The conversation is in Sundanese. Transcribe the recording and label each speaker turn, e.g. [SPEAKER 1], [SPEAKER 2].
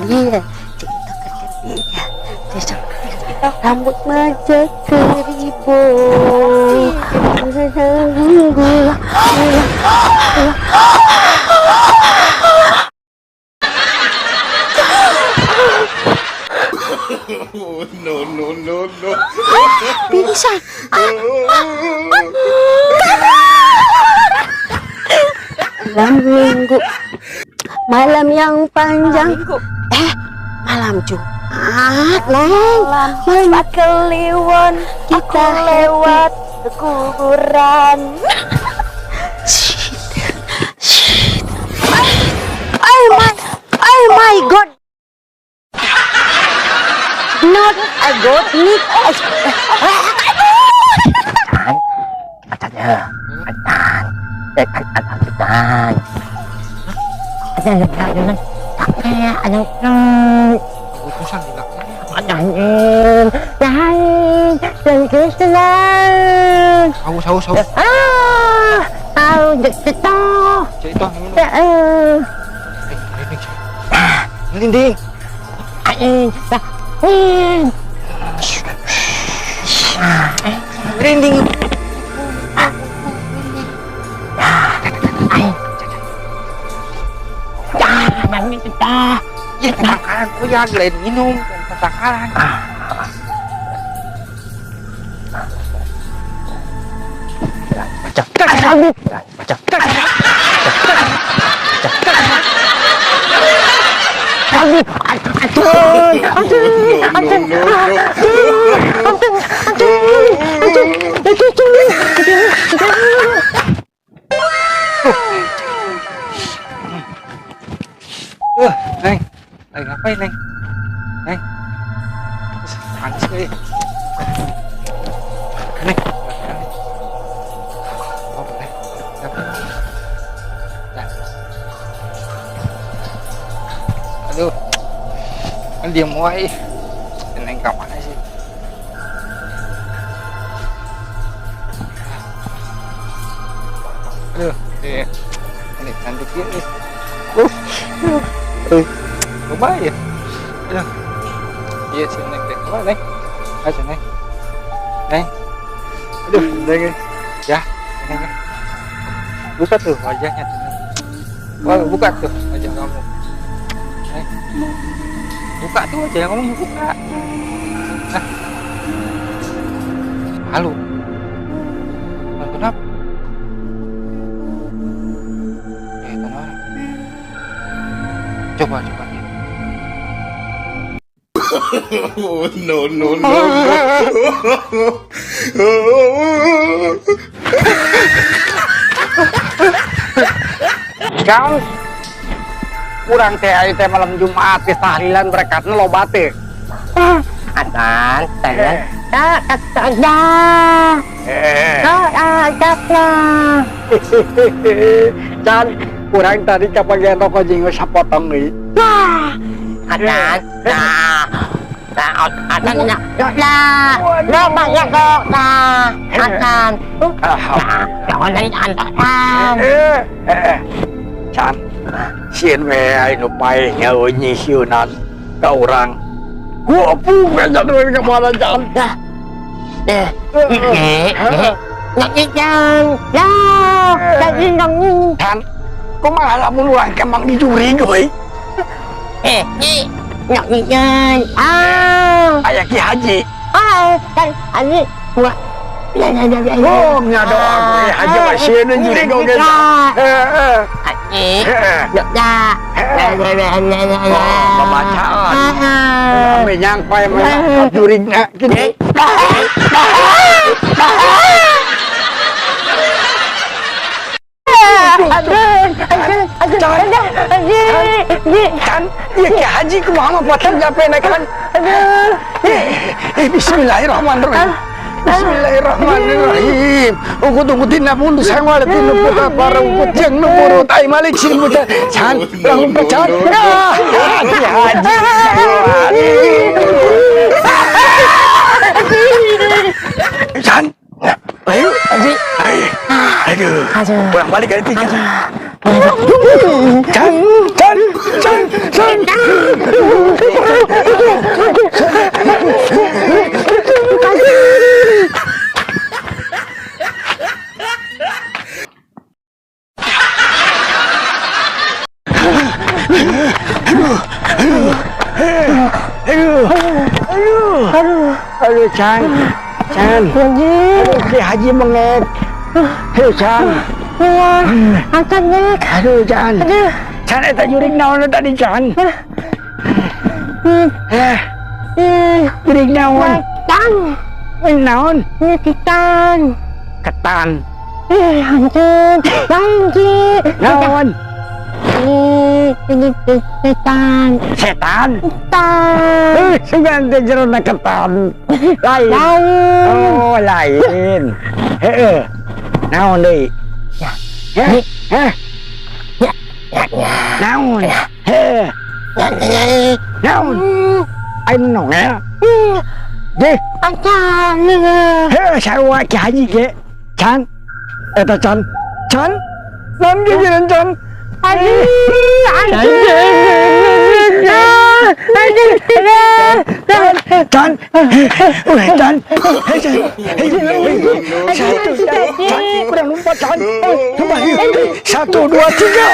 [SPEAKER 1] Dia. Rambut macam keribu. Gula, gula.
[SPEAKER 2] Oh, no, no, no, no.
[SPEAKER 1] Pingsan. Malam minggu. Malam yang panjang.
[SPEAKER 3] Minggu.
[SPEAKER 1] Eh, malam Jumat, Neng.
[SPEAKER 3] Malam
[SPEAKER 1] Malam
[SPEAKER 3] Kliwon
[SPEAKER 1] Kita
[SPEAKER 3] aku lewat kuburan.
[SPEAKER 1] Shit. Shit. Oh my God. Not a good nick.
[SPEAKER 4] Atannya, atan, atan, atan, atan, atan, atan, atan,
[SPEAKER 5] Utusan gila.
[SPEAKER 4] atan, dan Kristen.
[SPEAKER 5] Haus, haus, haus.
[SPEAKER 4] Ah, ah, itu,
[SPEAKER 5] Cek itu minum.
[SPEAKER 4] eh,
[SPEAKER 5] Eh, merinding. Merinding.
[SPEAKER 4] eh,
[SPEAKER 5] Merinding. Ya, takaran koyak lain minum, takaran.
[SPEAKER 4] Baca, baca, aduh, aduh,
[SPEAKER 2] No, no, no, no.
[SPEAKER 5] Neng, lagi ngapain, Neng? Neng, panas kali. Neng, oh boleh. Nah. Aduh, kan diem wae. Neng ke mana sih? Aduh, iya. Ini cantik ya. Coba ya. Aduh. Iya sih Neng teh. Coba Neng. Ayo Neng. Neng. Aduh, Neng. Ya, Neng. Ya. Buka tuh wajahnya tuh. Neng. Wah, buka tuh wajah kamu. Neng. Buka tuh wajah kamu buka. Nah. Malu. Malu kenapa? Eh, tenang. Coba, coba ya.
[SPEAKER 2] Oh, no, no, no, no.
[SPEAKER 6] Kang, kurang teh ari teh malam Jumat geus tahlilan berkatna loba teh.
[SPEAKER 4] Atan, tan, ta, ta, ta,
[SPEAKER 6] Eh,
[SPEAKER 4] ta, ta, ta,
[SPEAKER 6] Can, kurang tadi kabagian rokok jinggo sapotong deui.
[SPEAKER 4] Atan, ta, ta, atan, ta, ta, lo banyak kok, ta, atan, ta, jangan atan,
[SPEAKER 6] Eh, eh, Can, sieun we aya nu paeh nyaeun nyisieunan ka urang. Gua aja we ka mana Can.
[SPEAKER 4] eh, eh, eh, nak ikan, ya, jadi dong,
[SPEAKER 6] Can, kumaha lamun urang kemang dijurig euy?
[SPEAKER 4] Eh, eh, nak ikan, ah,
[SPEAKER 6] Aya Ki Haji.
[SPEAKER 4] Ah, kan, ani, gua, ya, ya, ya, ya,
[SPEAKER 6] Oh, nya doa gue haji mah sieun jurig oge. Heeh.
[SPEAKER 4] Eh,
[SPEAKER 6] Heeh.
[SPEAKER 4] ya, ya, ya, ya, ya, ya, ya.
[SPEAKER 6] Oh, babacaan.
[SPEAKER 4] Ah,
[SPEAKER 6] Ame nyangpai mah jurigna kitu.
[SPEAKER 4] Aduh, aduh, aduh, aduh, aduh,
[SPEAKER 6] Kan, ieu Ki Haji kumaha mah potong japena kan.
[SPEAKER 4] Aduh.
[SPEAKER 6] Eh, bismillahirrahmanirrahim. Bismillahirrahmanirrahim. Ukut ukutin napun sangwal tinu putra para ukut jeung nu purut ai malik sin buta. Can, ulah lupa can. Ah, Ki Haji. Can. Ayo,
[SPEAKER 4] Haji.
[SPEAKER 6] Ayo. Aduh.
[SPEAKER 4] Aduh.
[SPEAKER 6] Pulang balik kali tiga. Can, can, can, can. Aduh, aduh, aduh, aduh, Chan, Chan. Aduh, Ki Haji mengek. Aduh, Chan.
[SPEAKER 4] Angkat nek.
[SPEAKER 6] Aduh, Chan.
[SPEAKER 4] Aduh.
[SPEAKER 6] Chan, eta jurig naon tadi, Chan? Eh, jurig naon?
[SPEAKER 4] Ketan.
[SPEAKER 6] Eh, naon?
[SPEAKER 4] Ini ketan.
[SPEAKER 6] Ketan.
[SPEAKER 4] Eh, hancur. Lain, Ki.
[SPEAKER 6] Naon?
[SPEAKER 4] Ini ketan.
[SPEAKER 6] Setan.
[SPEAKER 4] Ketan.
[SPEAKER 6] Eh, sugan teh jerona ketan. Lain.
[SPEAKER 4] Lain.
[SPEAKER 6] Oh, lain. Heeh. Naon deui?
[SPEAKER 4] Ya.
[SPEAKER 6] Heh? Heh? Naon? Heeh. Naon? Aing nongel. Deh,
[SPEAKER 4] Acan.
[SPEAKER 6] heuh, sarua Ki Haji ge. Can. Eta can. Can. Naon ge jalan can?
[SPEAKER 4] Aduh, anjing. Anjing.
[SPEAKER 6] Can. Ulah can. Hei, Can. Hei, hei. Satu, can. Kurang lompat, Can. Lompat. Satu, dua, tiga.